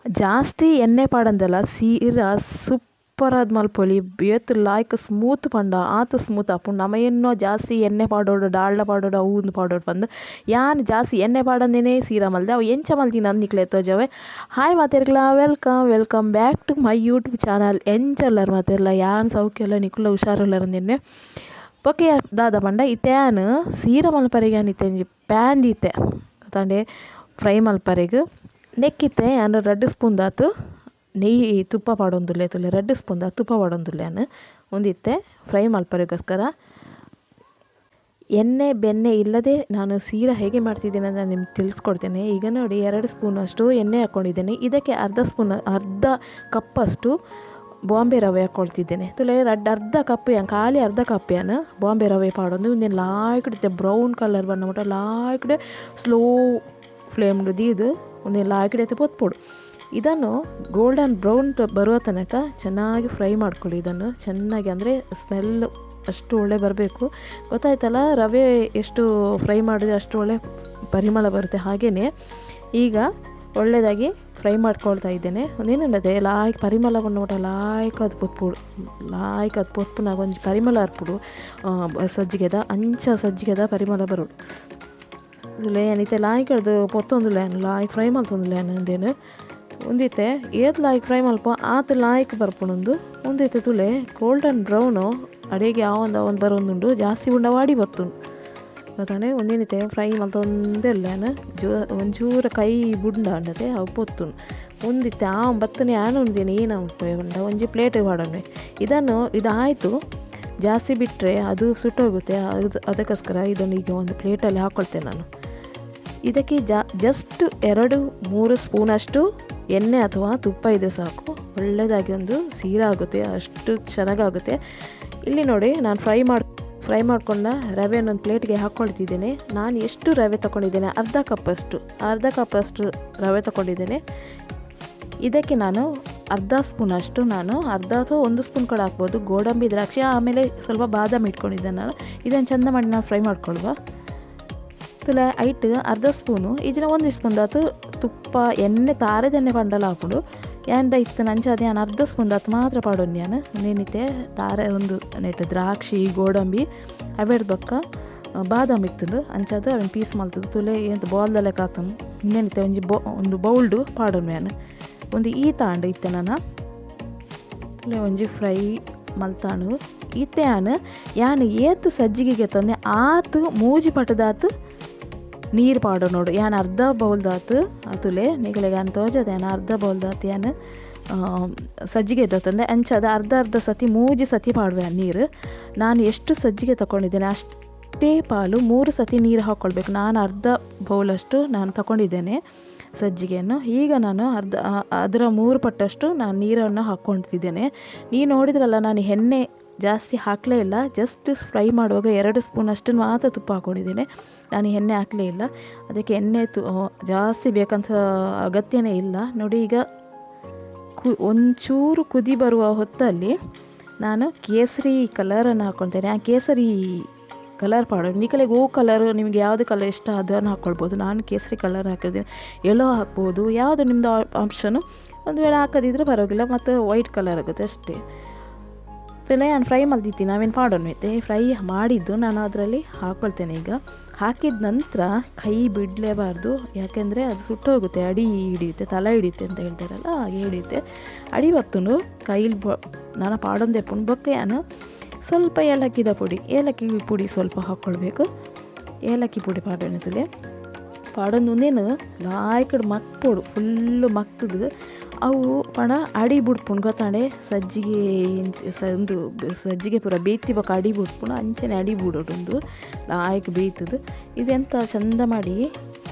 ಜಾಸ್ತಿ ಎಣ್ಣೆ ಪಾಡಂದೆಲ ಸೀರಾ ಸೂಪರ್ ಆದ್ ಮಲ್ಪೊಲಿ ಏತ್ ಲಾಯ್ಕ್ ಸ್ಮೂತ್ ಪಂಡ ಆತ್ ಸ್ಮೂತ್ ಆಪುಂಡು. ನಮ ಎನ್ನುವ ಜಾಸ್ತಿ ಎಣ್ಣೆ ಪಾಡೊಡು ಡಾಲ್ಡ ಪಾಡೊಡು ಅವು ಉಂದು ಪಾಡೊಡು ಪಂದ್. ಯಾನ್ ಜಾಸ್ತಿ ಎಣ್ಣೆ ಪಾಡಂದೇನೆ ಸೀರಾ ಮಲ್ದೆ ಅವು ಎಂಚ ಮಲ್ದಿನ ನಿಕ್ಲೆಗ್ ತೋಜಾವೆ. ಹಾಯ್ ಮಾತೆರ್ಗ್ಲಾ welcome welcome back to my YouTube channel. ಎಂಚ ಉಲ್ಲರ್ ಮಾತೆರ್ಲ ಯಾನ್ ಸೌಖ್ಯ ಉಲ್ಲೆ ನಿಕುಲ್ಲ ಹುಷಾರುಲ್ಲರ್ ಅಂದೆನ್ನೆ. ಬೊಕ್ಕ ದಾದ ಪಂಡ ಇತ್ತೆ ಯಾನ್ ಸೀರಾ ಮಲ್ಪರೆಗ್ ಯಾನ್ ಇತ್ತೆ ಒಂಜಿ ಪ್ಯಾನ್ ದೀತೆ ಗೊತ್ತಾಂಡೆ ಫ್ರೈ ಮಲ್ಪರೆಗ್. ನೆಕ್ಕಿತ್ತೆ ಯಾನ್ ರಡ್ಡ್ ಸ್ಪೂನ್ ದಾತ್ ನೆಯ್ಯಿ ತುಪ್ಪ ಪಾಡೊಂದುಲ್ಲೆ ತುಲೆ ರಡ್ಡ್ ಸ್ಪೂನ್ ದಾತ್ ತುಪ್ಪ ಪಾಡೊಂದುಲ್ಲೆ ಯಾನ್ ಉಂದಿತ್ತೆ ಫ್ರೈ ಮಲ್ಪರೆಗೋಸ್ಕರ. ಎಣ್ಣೆ ಬೆಣ್ಣೆ ಇಲ್ಲದೆ ನಾನು ಸೀರಾ ಹೇಗೆ ಮಾಡ್ತಿದ್ದೇನೆ ಅಂತ ನಿಮ್ಗೆ ತಿಳಿಸ್ಕೊಡ್ತೇನೆ. ಈಗ ನೋಡಿ 2 ಸ್ಪೂನ್ ಅಷ್ಟು ಎಣ್ಣೆ ಹಾಕ್ಕೊಂಡಿದ್ದೇನೆ. ಇದಕ್ಕೆ ಅರ್ಧ ಸ್ಪೂನ್ ಅರ್ಧ ಕಪ್ಪಷ್ಟು ಬಾಂಬೆ ರವೆ ಹಾಕ್ಕೊಳ್ತಿದ್ದೇನೆ. ತುಲೆ ರಡ್ಡ್ ಅರ್ಧ ಕಪ್ ಯಾನ್ ಖಾಲಿ ಅರ್ಧ ಕಪ್ ಯಾನ್ ಬಾಂಬೆ ರವೆ ಪಾಡೊಂದು ಉಂದೆನ್ ಲಾಯ್ಕ್ ಬ್ರೌನ್ ಕಲರ್ ಬಣ್ಣ ಮುಟ ಲಾಯ್ಕ್ ಸ್ಲೋ ಫ್ಲೇಮ್ ದೀದ್ ಉಂದೆನ್ ಲಾಯ್ಕ್ ಪೊತ್ಪೊಡು. ಇದನ್ನು ಗೋಲ್ಡನ್ ಬ್ರೌನ್ ಬರುವ ತನಕ ಚೆನ್ನಾಗಿ ಫ್ರೈ ಮಾಡ್ಕೊಳ್ಳಿ. ಇದನ್ನು ಚೆನ್ನಾಗಿ ಅಂದರೆ ಸ್ಮೆಲ್ ಅಷ್ಟು ಒಳ್ಳೆ ಬರಬೇಕು. ಗೊತ್ತಾಯ್ತಲ್ಲ ರವೆ ಎಷ್ಟು ಫ್ರೈ ಮಾಡಿದ್ರೆ ಅಷ್ಟು ಒಳ್ಳೆ ಪರಿಮಳ ಬರುತ್ತೆ. ಹಾಗೆಯೇ ಈಗ ಒಳ್ಳೆಯದಾಗಿ ಫ್ರೈ ಮಾಡ್ಕೊಳ್ತಾ ಇದ್ದೇನೆ. ಒಂದೇನಲ್ಲದೆ ಲಾಯ್ಕ್ ಪರಿಮಳ ಬಂದು ಲಾಯ್ಕ್ ಅದು ಪೊತ್ಪುಡು ಲಾಯ್ಕ್ ಅದು ಪೊತ್ಪುನಾಗ ಒಂಜಿ ಪರಿಮಳ ಅರ್ಪುಡು ಸಜ್ಜಿಗೆದ ಅಂಚ ಸಜ್ಜಿಗೆದ ಪರಿಮಳ ಬರೋಡು. ಅನಿತೆ ಲಾಯ್ಕ್ ಅದು ಪೊತ್ತೊಂದುಲ್ಲೆ ಲಾಯ್ಕ್ ಫ್ರೈ ಮಲ್ತೊಂದುಲ್ಲೆ ಅಂದೇನು ಉಂದಿತ್ತೆ ಏತ್ ಲಾಯ್ಕ್ ಫ್ರೈ ಮಲ್ಪ ಆತ್ ಲಾಯ್ಕ್ ಬರ್ಪುಂಡು. ಉಂದಿತ್ತೆ ತುಲೆ ಗೋಲ್ಡನ್ ಬ್ರೌನು ಅಡಿಗೆ ಆವೊಂದು ಆವೊಂದು ಬರೋಂದುಂಡು ಜಾಸ್ತಿ ಉಂಡ ವಾಡಿ ಬತ್ತುಂಡು. ಗೊತ್ತಾಂಡೆ ಒಂದೇನಿತ್ತೆ ಫ್ರೈ ಮಲ್ತೊಂದೇ ಉಲ್ಲೆ ಜೋ ಒಂಚೂರು ಕೈ ಬುಡ್ಂಡ ಅವು ಪೊತ್ತುಂಡು. ಉಂದಿತ್ತೆ ಆ ಬತ್ತನೆ ಯಾನ್ ಉಂದೇನು ಏನು ಪಂಡ ಒಂಜಿ ಪ್ಲೇಟ್ ಪಾಡೊನ್ವೆ. ಇದನ್ನು ಇದಾಯಿತು ಜಾಸ್ತಿ ಬಿಟ್ಟರೆ ಅದು ಸುಟ್ಟೋಗುತ್ತೆ. ಅದು ಅದಕ್ಕೋಸ್ಕರ ಇದನ್ನು ಈಗ ಒಂದು ಪ್ಲೇಟಲ್ಲಿ ಹಾಕ್ಕೊಳ್ತೇನೆ ನಾನು. ಇದಕ್ಕೆ ಜಸ್ಟ್ 2-3 ಸ್ಪೂನಷ್ಟು ಎಣ್ಣೆ ಅಥವಾ ತುಪ್ಪ ಇದೆ ಸಾಕು, ಒಳ್ಳೆಯದಾಗಿ ಒಂದು ಸೀರಾ ಆಗುತ್ತೆ, ಅಷ್ಟು ಚೆನ್ನಾಗಾಗುತ್ತೆ. ಇಲ್ಲಿ ನೋಡಿ ನಾನು ಫ್ರೈ ಮಾಡಿಕೊಂಡ ರವೆಯನ್ನು ಒಂದು ಪ್ಲೇಟ್ಗೆ ಹಾಕ್ಕೊಳ್ತಿದ್ದೇನೆ. ನಾನು ಎಷ್ಟು ರವೆ ತಗೊಂಡಿದ್ದೇನೆ, ಅರ್ಧ ಕಪ್ಪಷ್ಟು ರವೆ ತಗೊಂಡಿದ್ದೇನೆ. ಇದಕ್ಕೆ ನಾನು ಅರ್ಧ ಸ್ಪೂನಷ್ಟು ನಾನು ಅರ್ಧ ಅಥವಾ 1 ಸ್ಪೂನ್ ಕೂಡ ಹಾಕ್ಬೋದು ಗೋಡಂಬಿ ದ್ರಾಕ್ಷಿ, ಆಮೇಲೆ ಸ್ವಲ್ಪ ಬಾದಾಮಿ ಇಟ್ಕೊಂಡಿದ್ದೆ ನಾನು. ಇದನ್ನು ಚೆಂದ ಮಾಡಿ ನಾನು ಫ್ರೈ ಮಾಡ್ಕೊಳ್ಳುವ. ತುಲೆ ಐಟ್ ಅರ್ಧ ಸ್ಪೂನು ಈಜಿನ 1 ಸ್ಪೂನ್ ದಾತು ತುಪ್ಪ ಎಣ್ಣೆ ತಾರೆದೆಣ್ಣೆ ಪಂಡಲ ಹಾಪುಂಡು. ಯಾಂಡ ಇತ್ತು ನಂಚ ಯಾನ್ ಅರ್ಧ ಸ್ಪೂನ್ ದಾತು ಮಾತ್ರ ಪಾಡೊಂದು ಯಾನ್. ಒಂದೇನಿತ್ತೆ ತಾರೆ ಒಂದು ನೆಟ್ ದ್ರಾಕ್ಷಿ ಗೋಡಂಬಿ ಅವೆಡ್ ಬೊಕ್ಕ ಬಾದಾಮಿ ಇತ್ತುಂಡು ಅಂಚಾದ್ ಅವೆನ್ ಪೀಸ್ ಮಲ್ತುದು ತುಲೆ ಎಂತ ಬಾಲ್ದ ಲೆಕ್ಕ ಆತುಂಡು. ಇಂದೇನಿತ್ತೆ ಒಂಜಿ ಒಂದು ಬೌಲ್ಡು ಪಾಡೊನ್ವೆ ಯಾನ್. ಒಂದು ಈ ತಾಂಡು ಇತ್ತೆ ನನ ತುಲೆ ಒಂಜಿ ಫ್ರೈ ಮಲ್ತಾನು. ಇತ್ತೆ ಯಾನ್ ಯಾನ್ ಏತ್ ಸಜ್ಜಿಗೆಗೆ ತಂದೆ ಆತ್ ಮೂಜಿ ಪಟದಾತ್ ನೀರು ಪಾಡೊ ನೋಡು. ಯಾನ್ ಅರ್ಧ ಬೌಲ್ದಾತ್ ಅತುಲೆ ನಿಗಲೆಗ್ ಯಾನ್ ತೋಜದೆ ಯಾನ್ ಅರ್ಧ ಬೌಲ್ದಾತ್ ಯಾನ್ ಸಜ್ಜಿಗೆ ತಂದೆ ಅಂಚಾದ ಅರ್ಧ ಅರ್ಧ ಸತಿ ಮೂಜಿ ಸತಿ ಪಾಡುವೆ ನೀರು. ನಾನು ಎಷ್ಟು ಸಜ್ಜಿಗೆ ತಗೊಂಡಿದ್ದೇನೆ ಅಷ್ಟೇ ಪಾಲು 3 ಸತಿ ನೀರು ಹಾಕ್ಕೊಳ್ಬೇಕು. ನಾನು ಅರ್ಧ ಬೌಲಷ್ಟು ನಾನು ತಗೊಂಡಿದ್ದೇನೆ ಸಜ್ಜಿಗೆಯನ್ನು. ಈಗ ನಾನು ಅರ್ಧ ಅದರ 3 ಪಟ್ಟಷ್ಟು ನಾನು ನೀರನ್ನು ಹಾಕ್ಕೊಳ್ತಿದ್ದೇನೆ. ನೀವು ನೋಡಿದ್ರಲ್ಲ ನಾನು ಎಣ್ಣೆ ಜಾಸ್ತಿ ಹಾಕಲೇ ಇಲ್ಲ, ಜಸ್ಟ್ ಫ್ರೈ ಮಾಡುವಾಗ 2 ಸ್ಪೂನ್ ಅಷ್ಟು ಮಾತ್ರ ತುಪ್ಪ ಹಾಕ್ಕೊಂಡಿದ್ದೇನೆ. ನಾನು ಎಣ್ಣೆ ಹಾಕಲೇ ಇಲ್ಲ, ಅದಕ್ಕೆ ಎಣ್ಣೆ ಜಾಸ್ತಿ ಬೇಕಂತ ಅಗತ್ಯನೇ ಇಲ್ಲ. ನೋಡಿ ಈಗ ಒಂಚೂರು ಕುದಿ ಬರುವ ಹೊತ್ತಲ್ಲಿ ನಾನು ಕೇಸರಿ ಕಲರನ್ನು ಹಾಕ್ಕೊಳ್ತೇನೆ. ಆ ಕೇಸರಿ ಕಲರ್ ಪಾಡೋದು ನಿಕಲೆಗ್ ಹೂ ಕಲರ್ ನಿಮಗೆ ಯಾವುದು ಕಲರ್ ಇಷ್ಟ ಅದನ್ನು ಹಾಕ್ಕೊಳ್ಬೋದು. ನಾನು ಕೇಸರಿ ಕಲರ್ ಹಾಕಿದ್ದೇನೆ, ಯೆಲ್ಲೋ ಹಾಕ್ಬೋದು, ಯಾವುದು ನಿಮ್ಮದು ಆಪ್ಷನು. ಒಂದು ವೇಳೆ ಹಾಕದಿದ್ದರೆ ಪರವಾಗಿಲ್ಲ, ಮತ್ತು ವೈಟ್ ಕಲರ್ ಆಗುತ್ತೆ ಅಷ್ಟೇ. ಪೆಲ್ಲ ನಾನು ಫ್ರೈ ಮಲ್ದಿತ್ತೀನಿ ನಾವೇನು ಪಾಡೋಣ ಫ್ರೈ ಮಾಡಿದ್ದು ನಾನು ಅದರಲ್ಲಿ ಹಾಕ್ಕೊಳ್ತೇನೆ. ಈಗ ಹಾಕಿದ ನಂತರ ಕೈ ಬಿಡಲೇಬಾರ್ದು, ಯಾಕೆಂದರೆ ಅದು ಸುಟ್ಟೋಗುತ್ತೆ, ಅಡಿ ಹಿಡಿಯುತ್ತೆ, ತಲೆ ಹಿಡಿಯುತ್ತೆ ಅಂತ ಹೇಳ್ತಾರಲ್ಲ ಹಾಗೆ ಹಿಡಿಯುತ್ತೆ. ಅಡಿ ಬತ್ತುಂಡು ಕೈಲಿ ನಾನು ಪಾಡೊಂದೆಪ್ಪುಂಡು. ಬೊಕ್ಕ ಯಾನು ಸ್ವಲ್ಪ ಏಲಕ್ಕಿದ ಪುಡಿ, ಏಲಕ್ಕಿ ಪುಡಿ ಸ್ವಲ್ಪ ಹಾಕ್ಕೊಳ್ಬೇಕು. ಏಲಕ್ಕಿ ಪುಡಿ ಪಾಡೋಣ ತುಲೆ ಪಾಡೊಂದು ಲಾಯ್ಕಡ್ ಮಕ್ಪೊಡು ಫುಲ್ಲು ಮಕ್ತದು ಅವು ಪಣ ಅಡಿ ಬುಡ್ಪುಂಡು ಗೊತ್ತಾಂಡೆ. ಸಜ್ಜಿಗೆ ಒಂದು ಸಜ್ಜಿಗೆ ಪೂರ ಬೇಯ್ತಿ ಬೊಕ್ಕ ಅಡಿ ಬುಡ್ಪುಂಡು ಅಂಚನೆ ಅಡಿ ಬುಡೊಡು ಲಾಯ್ಕ್ ಬೇಯ್ತದು. ಇದೆಂತ ಚಂದ ಮಾಡಿ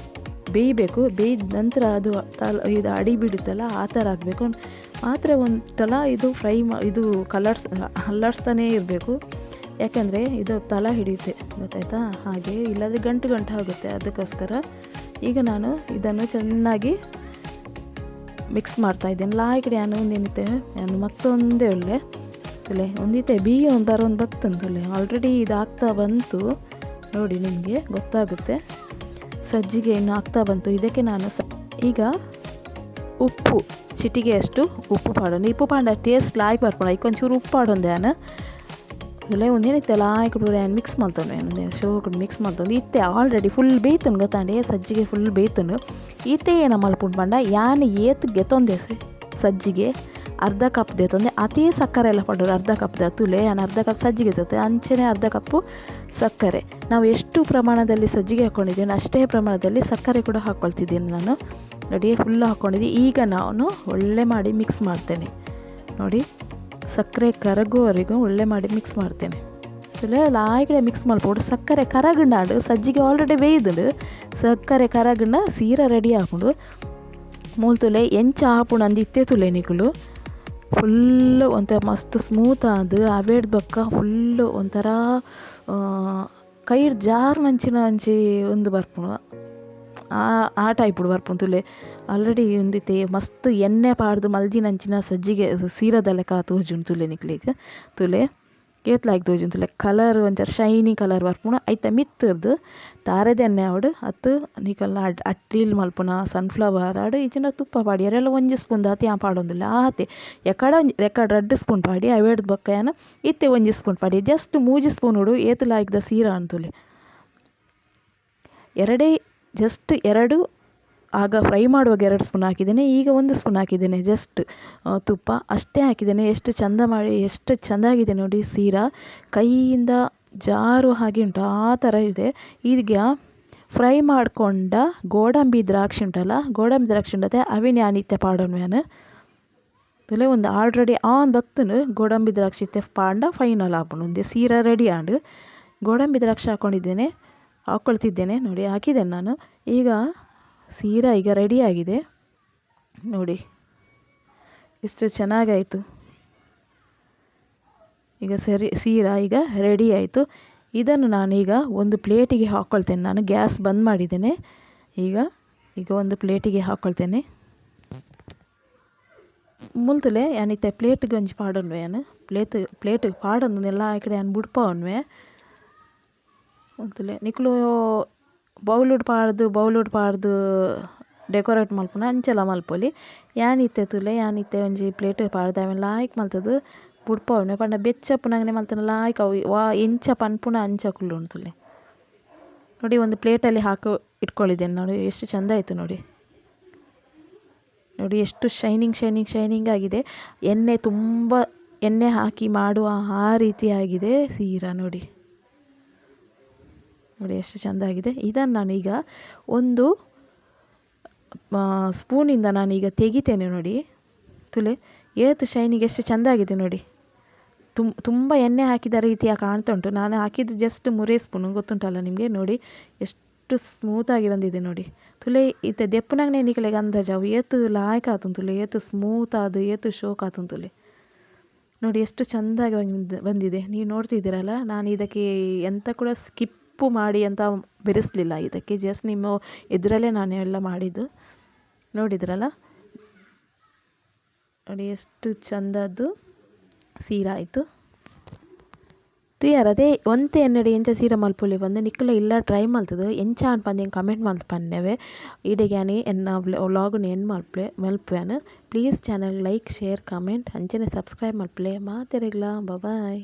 ಬೇಯಬೇಕು. ಬೇಯ್ದ ನಂತರ ಅದು ಇದು ಅಡಿ ಬಿಡುತ್ತಲ್ಲ ಆ ಥರ ಆಗಬೇಕು ಮಾತ್ರ. ಒಂದು ಇದು ಫ್ರೈ ಇದು ಕಲರ್ಸ್ ಅಲ್ಲಾಡಿಸ್ತಾನೇ ಇರಬೇಕು, ಯಾಕೆಂದರೆ ಇದು ತಲೆ ಹಿಡಿಯುತ್ತೆ ಗೊತ್ತಾಯ್ತಾ. ಹಾಗೆ ಇಲ್ಲಾಂದರೆ ಗಂಟು ಗಂಟು ಆಗುತ್ತೆ. ಅದಕ್ಕೋಸ್ಕರ ಈಗ ನಾನು ಇದನ್ನು ಚೆನ್ನಾಗಿ ಮಿಕ್ಸ್ ಮಾಡ್ತಾಯಿದ್ದೇನೆ. ಲಾಯ್ಕಡೆ ಯಾನು ಒಂದೇನಿತ್ತೆ ಯಾನು ಮತ್ತೊಂದೇ ಒಳ್ಳೆ ತುಲೆ ಒಂದಿತ್ತೆ ಬೀಯ ಒಂದು ಬರೋದು ಬತ್ತಂತುಲೆ ಆಲ್ರೆಡಿ ಇದಾಗ್ತಾ ಬಂತು ನೋಡಿ, ನಿಮಗೆ ಗೊತ್ತಾಗುತ್ತೆ. ಸಜ್ಜಿಗೆ ಇನ್ನು ಆಗ್ತಾ ಬಂತು. ಇದಕ್ಕೆ ನಾನು ಈಗ ಉಪ್ಪು ಚಿಟಿಗೆಯಷ್ಟು ಉಪ್ಪು ಪಾಡೊಂಡು. ಉಪ್ಪು ಪಾಂಡ ಟೇಸ್ಟ್ ಲಾಯ್ಕ್ ಬರ್ಪುಂಡು. ಐಕ್ ಒಂಚೂರು ಉಪ್ಪು ಪಾಡೊಂದೆ ಯಾನ್. ತುಲೆ ಉಂದೇನಿತ್ತೆ ಲಾಯ್ಕ್ ಪೂರ ಯಾನ್ ಮಿಕ್ಸ್ ಮಲ್ತೊಂಡು, ಉಂದೆ ಶೋಕುಡು ಮಿಕ್ಸ್ ಮಲ್ತೊಂದು. ಇತ್ತೆ ಆಲ್ರೆಡಿ ಫುಲ್ ಬೇಯ್ತುಂಡು ಗೊತ್ತಾಂಡೆ, ಸಜ್ಜಿಗೆ ಫುಲ್ ಬೇಯ್ತುಂಡು. ಇತ್ತೆ ಏನ ಮಲ್ಪುಂಡು ಪಂಡ, ಯಾನ್ ಏತ್ ಗೆತೊಂದೆ ಸಜ್ಜಿಗೆ ಅರ್ಧ ಕಪ್ ದೆತೊಂದೆ, ಅತೇ ಸಕ್ಕರೆ ಎಲ್ಲ ಪಾಡೊಡು ಅರ್ಧ ಕಪ್ ತುಲೆ. ಯಾನ್ ಅರ್ಧ ಕಪ್ ಸಜ್ಜಿಗೆ ತತ್ತೆ, ಅಂಚನೆ ಅರ್ಧ ಕಪ್ಪು ಸಕ್ಕರೆ. ನಾವು ಎಷ್ಟು ಪ್ರಮಾಣದಲ್ಲಿ ಸಜ್ಜಿಗೆ ಹಾಕ್ಕೊಂಡಿದ್ದೇನೆ ಅಷ್ಟೇ ಪ್ರಮಾಣದಲ್ಲಿ ಸಕ್ಕರೆ ಕೂಡ ಹಾಕ್ಕೊಳ್ತಿದ್ದೇನೆ ನಾನು. ನೋಡಿ, ಫುಲ್ ಹಾಕ್ಕೊಂಡಿದ್ದೀನಿ. ಈಗ ನಾನು ಒಳ್ಳೆ ಮಾಡಿ ಮಿಕ್ಸ್ ಮಾಡ್ತೇನೆ. ನೋಡಿ, ಸಕ್ಕರೆ ಕರಗುವವರೆಗೂ ಒಳ್ಳೆ ಮಾಡಿ ಮಿಕ್ಸ್ ಮಾಡ್ತೇನೆ. ಲಾಯ್ಕಡೆ ಮಿಕ್ಸ್ ಮಲ್ಪೊಡು. ಸಕ್ಕರೆ ಕರಗುಂಡಾಂಡ್, ಸಜ್ಜಿಗೆ ಆಲ್ರೆಡಿ ಬೇಯ್ದುಂಡು. ಸಕ್ಕರೆ ಕರಗುಂಡ ಸೀರ ರೆಡಿ ಆಪುಂಡು. ಮೂಲು ತೂಲೆ ಎಂಚ ಆಪುಂಡು ಅಂದ್ ಇತ್ತೆ ತೂಲೆ ನಿಕುಲು. ಫುಲ್ ಒಂತೆ ಮಸ್ತ್ ಸ್ಮೂತ್ ಆದ್ ಅವೆಡ್ ಬೊಕ್ಕ ಫುಲ್ ಒಂಥರ ಕೈಡ್ ಜಾರುನಂಚಿನ ಒಂಜಿ ಉಂದು ಬರ್ಪುಂಡು, ಆ ಆ ಟೈಪುಡು ಬರ್ಪುಂಡು ತೂಲೆ. ಆಲ್ರೆಡಿ ಉಂದಿತ್ತೆ ಮಸ್ತ್ ಎಣ್ಣೆ ಪಾಡ್ದ್ ಮಲ್ದಿನಂಚಿನ ಸಜ್ಜಿಗೆ ಸೀರದ ಲೆಕ ತೋಜುಂಡು ತೂಲೆ ನಿಕ್ಲೆಗ್. ತೂಲೆ ಏತ್ ಲಾಯ್ಕ್ ತೋಜುಂಡು ತೂಲೆ. ಕಲರ್ ಒಂಚೂರು ಶೈನಿ ಕಲರ್ ಬರ್ಪುಂಡು. ಐತ ಮಿತ್ತುರ್ದು ತಾರೆದ ಎಣ್ಣೆ ಆವಡ್ ಅತ್ತ್ ನಿಕಲ್ನ ಅಟ್ಟಿಲ್ ಮಲ್ಪುನ ಸನ್ಫ್ಲವರ್ ಆವಡ್ ಇಜ್ಜಿಂಡ ತುಪ್ಪ ಪಾಡಿಯೆರೆಲ ಒಂಜಿ ಸ್ಪೂನ್ ದಾತ್ ಯಾನ್ ಪಾಡೊಂದುಲ್ಲೆ ಆತೆ. ಎಕಡ ಎಕಡ ರಡ್ಡ್ ಸ್ಪೂನ್ ಪಾಡಿ, ಅವೆಡ್ದ್ ಬೊಕ್ಕ ಯಾನ್ ಇತ್ತೆ ಒಂಜಿ ಸ್ಪೂನ್ ಪಾಡಿ, ಜಸ್ಟ್ ಮೂಜಿ ಸ್ಪೂನ್ ಉಡು ಏತ್ ಲಾಯ್ಕ್ದ ಸೀರ ಆಂಡ್ ತೂಲೆ. ಎರಡೇ ಜಸ್ಟ್ ಎರಡು ಆಗ ಫ್ರೈ ಮಾಡುವಾಗ 2 ಸ್ಪೂನ್ ಹಾಕಿದ್ದೇನೆ, ಈಗ 1 ಸ್ಪೂನ್ ಹಾಕಿದ್ದೇನೆ. ಜಸ್ಟ್ ತುಪ್ಪ ಅಷ್ಟೇ ಹಾಕಿದ್ದೇನೆ. ಎಷ್ಟು ಚಂದ ಮಾಡಿ ಎಷ್ಟು ಚೆಂದಾಗಿದೆ ನೋಡಿ ಸೀರಾ, ಕೈಯಿಂದ ಜಾರು ಹಾಗೆ ಉಂಟು, ಆ ಥರ ಇದೆ. ಈಗ ಫ್ರೈ ಮಾಡಿಕೊಂಡ ಗೋಡಂಬಿ ದ್ರಾಕ್ಷಿ ಉಂಟಲ್ಲ, ಗೋಡಂಬಿ ದ್ರಾಕ್ಷಿ ಉಂಟತೆ ಅವಿನ ಯಾನ್ ಇತ್ತೆ ಪಾಡೊನ್ವೆ ಯಾನ್. ತುಲೆ ಒಂದು ಆಲ್ರೆಡಿ ಆನ್ ಬತ್ತುಂಡು. ಗೋಡಂಬಿ ದ್ರಾಕ್ಷಿ ಇತ್ತೆ ಪಾಂಡ ಫೈನಲ್ ಆಪುಂಡು. ಒಂದೇ ಸೀರಾ ರೆಡಿ ಆಂಡ್. ಗೋಡಂಬಿ ದ್ರಾಕ್ಷಿ ಹಾಕ್ಕೊಂಡಿದ್ದೇನೆ, ಹಾಕ್ಕೊಳ್ತಿದ್ದೇನೆ ನೋಡಿ, ಹಾಕಿದ್ದೇನೆ ನಾನು. ಈಗ ಸೀರಾ ಈಗ ರೆಡಿಯಾಗಿದೆ ನೋಡಿ, ಎಷ್ಟು ಚೆನ್ನಾಗಾಯಿತು. ಈಗ ಸರಿ, ಸೀರಾ ಈಗ ರೆಡಿ ಆಯಿತು. ಇದನ್ನು ನಾನೀಗ ಒಂದು ಪ್ಲೇಟಿಗೆ ಹಾಕ್ಕೊಳ್ತೇನೆ. ನಾನು ಗ್ಯಾಸ್ ಬಂದ್ ಮಾಡಿದ್ದೇನೆ. ಈಗ ಈಗ ಒಂದು ಪ್ಲೇಟಿಗೆ ಹಾಕ್ಕೊಳ್ತೇನೆ. ಮುಲ್ತುಲೆ ಯಾನಿತ್ತೆ ಪ್ಲೇಟ್ಗೆ ಒಂಜಿ ಪಾಡೊನ್ವೆ ಯಾನ್. ಪ್ಲೇಟ್ ಪ್ಲೇಟ್ ಪಾಡೊಂದು ಎಲ್ಲ ಈ ಕಡೆ ಯಾನ್ ಬುಡ್ಪಾವೊನ್ವೆ. ಉಂತುಲೆ ನಿಕುಲು ಬೌಲುಡು ಪಾಡ್ದು ಬೌಲುಡು ಪಾಡ್ದು ಡೆಕೋರೇಟ್ ಮಲ್ಪುನ ಅಂಚಲ ಮಲ್ಪೊಲಿ. ಯಾನಿತ್ತೆ ತೂಲೆ, ಯಾನಿತ್ತೆ ಒಂಜಿ ಪ್ಲೇಟ್ ಪಾಡ್ದು ಅವೆನ್ ಲಾಯ್ಕ್ ಮಲ್ತುದು ಬುಡ್ಪಾವುನೆ. ಪಂಡ ಬೆಚ್ಚ ಉಪ್ಪುನಗನೆ ಮಲ್ತುಂಡ ಲಾಯ್ಕ್ ಅವು ವಾ ಎಂಚ ಪನ್ಪುನ ಅಂಚ ಕುಲ್ಲುಂಡು ತೂಲೆ. ನೋಡಿ, ಒಂದು ಪ್ಲೇಟಲ್ಲಿ ಹಾಕಿ ಇಟ್ಕೊಂಡಿದ್ದೇನೆ. ನೋಡಿ ಎಷ್ಟು ಚಂದ ಆಯಿತು ನೋಡಿ. ನೋಡಿ ಎಷ್ಟು shining shining shining ಆಗಿದೆ. ಎಣ್ಣೆ ತುಂಬ ಎಣ್ಣೆ ಹಾಕಿ ಮಾಡುವ ಆ ರೀತಿಯಾಗಿದೆ ಸೀರಾ. ನೋಡಿ ನೋಡಿ ಎಷ್ಟು ಚೆಂದ ಆಗಿದೆ. ಇದನ್ನು ನಾನೀಗ ಒಂದು ಸ್ಪೂನಿಂದ ನಾನೀಗ ತೆಗಿತೇನೆ ನೋಡಿ. ತುಲೆ ಏತ್ ಶೈನಿಗೆ ಎಷ್ಟು ಚೆಂದ ಆಗಿದೆ ನೋಡಿ. ತುಂಬ ಎಣ್ಣೆ ಹಾಕಿದ ರೀತಿಯ ಕಾಣ್ತಾ ಉಂಟು. ನಾನು ಹಾಕಿದ್ದು ಜಸ್ಟ್ 3 ಸ್ಪೂನು, ಗೊತ್ತುಂಟಲ್ಲ ನಿಮಗೆ. ನೋಡಿ ಎಷ್ಟು ಸ್ಮೂತಾಗಿ ಬಂದಿದೆ ನೋಡಿ. ತುಲೆ ಇತ್ತೆ ದೆಪ್ಪುನಗನೆ ನಿಕಲೆಗ್ ಅಂದಾಜು ಅವು ಏತ್ ಲಾಯ್ಕ್ ಆತುಂಡು ತುಲೆ, ಏತ್ ಸ್ಮೂತ್ ಆದ್ ಏತ್ ಶೋಕ್ ಆತುಂಡು ತುಲೆ. ನೋಡಿ ಎಷ್ಟು ಚೆಂದಾಗಿ ಬಂದಿದೆ. ನೀವು ನೋಡ್ತಿದ್ದೀರಲ್ಲ, ನಾನು ಇದಕ್ಕೆ ಎಂತ ಕೂಡ ಸ್ಕಿಪ್ಪು ಮಾಡಿ ಅಂತ ಬೆರೆಸಲಿಲ್ಲ ಇದಕ್ಕೆ. ಜಸ್ಟ್ ನಿಮ್ಮ ಎದುರಲ್ಲೇ ನಾನು ಎಲ್ಲ ಮಾಡಿದ್ದು, ನೋಡಿದ್ರಲ್ಲ. ನೋಡಿ ಎಷ್ಟು ಚಂದದ್ದು ಸೀರೆ ಆಯಿತು. ತೂಯರ್ ಅದೇ ಒಂತೆ ಎನ್ನಡ ಎಂಚ ಸೀರೆ ಮಲ್ಪೊಲಿ ಪಂದ್ ನಿಕುಲ ಇಲ್ಲ ಟ್ರೈ ಮಲ್ತುದು ಎಂಚ ಆಂಡ್ ಪಂದ್ ಎಂಕ್ ಕಮೆಂಟ್ ಮಲ್ತ್ ಪನ್ನೆವೆ. ಈಡೆಗ್ ಯಾನ್ ಎನ್ನ ವ್ಲಾಗ್ನ್ ಎಂಡ್ ಮಲ್ಪುವೆ ಮಲ್ಪುವೆನ್. Please channel like share comment ಅಂಚನೆ ಸಬ್ಸ್ಕ್ರೈಬ್ ಮಲ್ಪುಲೆ. ಮಾತೆರೆಗ್ಲಾ ಬಾಯ್.